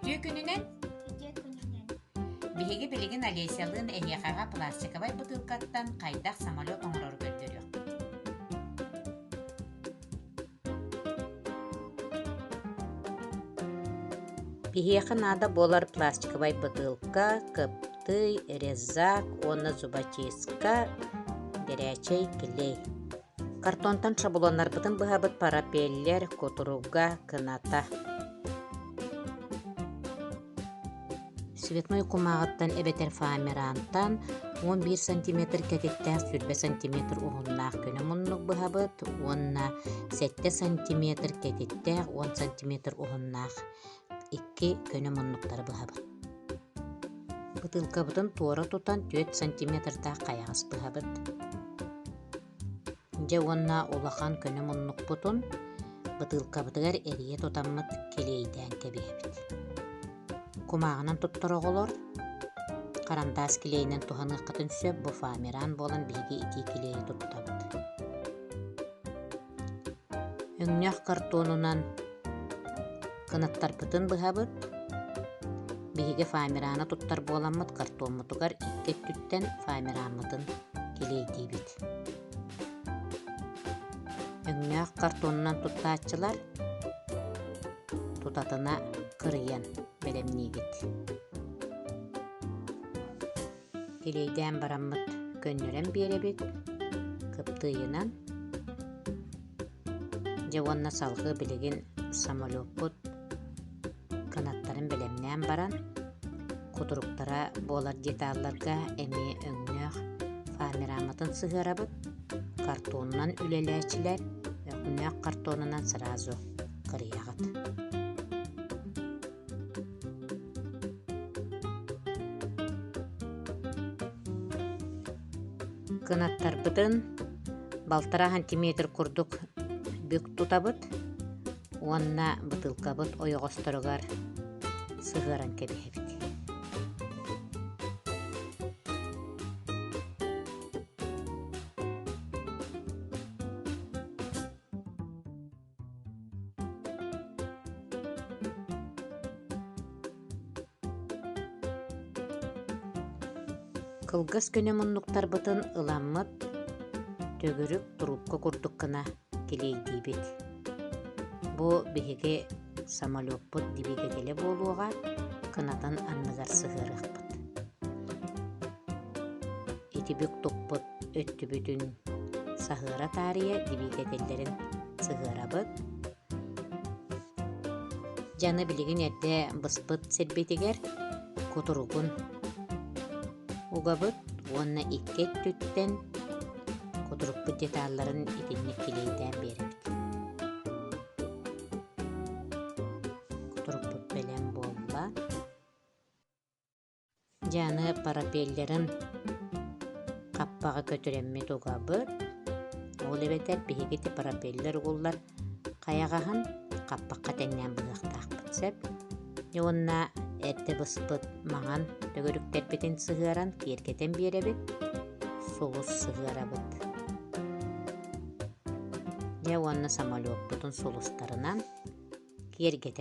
Үтүө күнүнэн! Үтүө күнүнэн! Биһиги билигин Олесялыын эһиэхэҕэ пластиковай бытыылкаттан хайдах самолет оҥорору көрдөрүөхпүт. Биһиэхэ наада буолар пластиковай бытыылка, кыптый, резак уонна зубочистка, гэрээчэй клей. Картонтан шаблоннарбытын быһабыт пропеллер, кутуруга, кыната. Цветной кумааҕыттан эбэтэр фоамирантан 11 сантиметр кэтиттээх 20 сантиметр уһуннаах көнө муннук быһабыт уонна 7 сантиметр кэтиттээх 10 сантиметр уһуннаах икки көнө муннуктары быһабыт. Бытыылкабытын туора тутан 4 сантиметрдаах хайаҕас быһабыт. Дьэ уонна улахан көнө муннукпутун бытыылкабытыгар эрийэ тутаммыт килиэйдээн кэбиһэбит. Кумааҕынан туттар оҕолор харандаас килиэйинэн туһаныаххытын сөп, бу фоамиран буолан биһиги итии килиэйи туттабыт. Өҥнөөх картонунан кынаттарбытын быһабыт. Биһиги фоамираны туттар буоламмыт картоммутугар икки өттүттэн фоамираммытын килиэйдиибит. Өҥнөөх картонунан туттааччылар тутатына кырыйан бэлэмниигит. Килиэйдээн бараммыт көннөрөн биэрэбит, кыптыыйынан. Дьэ уонна салгыы билигин самолеппут кынаттарын бэлэмнээн баран, кутуруктара буолар деталларга эмиэ өҥнөөх фоамираммытын сыһыарабыт, картонунан үлэлээччилэр өҥнөөх картонунан сразу кырыйаҕыт. Кынаттарбытын балтараа сантиметр курдук бүк тутабыт уонна бытыылкабыт ойоҕосторугар сыһыаран кэбиһэбит. Кылгас көнө муннуктарбытын ыламмыт төгүрүк трубка курдук гына килиэйдиибит. Бу биһиги самолеппут двигателэ буолуоҕа, кынатын анныгар сыһыарыахпыт. Ити бүк туппут өттүбүтүн саһыара таарыйа двигателлэрин сыһыарабыт. Дьаны билигин эрдэ быспыт сирбитигэр кутуругун угабыт уонна икки өттүттэн кутурукпут деталларын итинник килиэйдээн биэрэбит. Кутурукпут бэлэм буолла. Дьэ аны пропеллерын хаппаҕы көтүрэммит угабыт, ол эбэтэр биһиги ити пропеллер угуллар хайаҕаһын хаппахха тэҥнээн быһыахтаахпыт сөп. Дьэ уонна эрдэ быспыт маҥан төгүрүктэрбитин сыһыаран киэргэтэн биэрэбит, сулус сыһыарабыт. Дьэ уонна самолеппутун сулустарынан киэргэтэн.